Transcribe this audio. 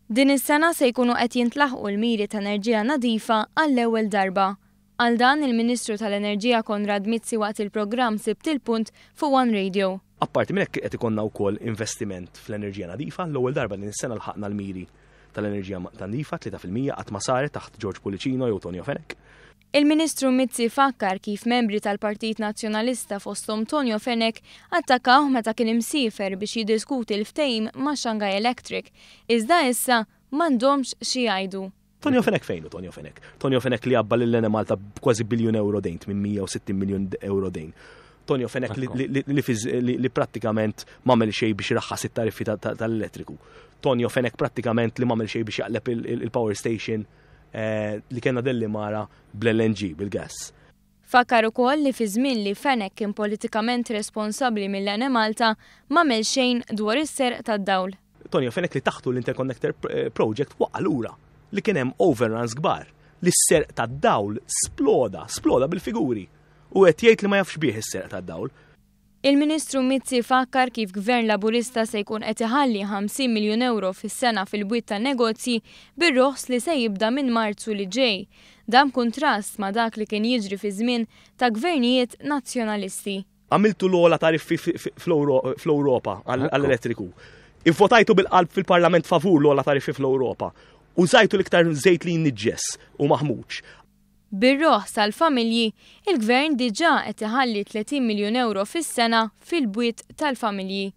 Din is-sena se jkunu qed jintlaħqu l-miri ta' enerġija nadifa għall-ewwel darba. Qal dan il-Ministru tal-Enerġija Konrad Mizzi waqt il-programm Sibt il-Punt fuq One Radio. Apparti minn hekk qed ikollna wkoll investiment fl-enerġija nadifa, l-ewwel darba din is-sena lħaqna l-miri tal-enerġija nadifa 3% qatt ma saret taħt George Pullicino jew Tonio Fenech. Il-Ministru Mizzi fakkar kif membri tal-Partit Nazzjonalista fosthom Tonio Fenech attakkawh meta kien imsiefer biex jiddiskuti l-ftehim ma' Shanghai Electric, iżda issa m'għandhomx xi jgħidu. Tonio Fenech fejn hu Tonio Fenech? Tonio Fenech li għabba lil Enemalta b'kważi biljun euro dejn, 860 miljun euro dejn. Tonio Fenech li prattikament m'għamel xejn biex iraħħas it-tariffi tal-elettriku. Tonio Fenech prattikament li m'għamel xejn biex jaqleb il-power station Eh, li kellna Dellimara bl-LNG, bil-gas. Fakkar ukoll li fi żmien li Fenech kien politikament responsabbli mill-Enemalta m'għamel xejn dwar is-serq tad-dawl. Tonio Fenech li taħtu l-Interconnector eh, Project waqa' lura li kien hemm overruns kbar li s-serq tad-dawl sploda, sploda bil-figuri u qed jgħid li ma jafx bih is-serq tad-dawl. Il-Ministru Mizzi fakkar kif Gvern Laburista se jkun qed iħalli 50 miljun ewro fis-sena fil-bwiet tan-negozji bir-roħs li se jibda minn Marzu li ġej. Dan b'kuntrast ma' dak li kien jiġri fi żmien ta' gvernijiet Nazzjonalisti. Għamiltu l-ogħla tariffi fl-Ewropa għall-elettriku. Ivvotajtu bil-qalb fil-Parlament favur l-ogħla tariffi fl-Ewropa. Użajtu l-iktar żejt li jniġġes u maħmuġ. Bir-roħs għall-familji, il-Gvern diġà qed iħalli 30 miljun ewro fis-sena fil-bwiet tal-familji.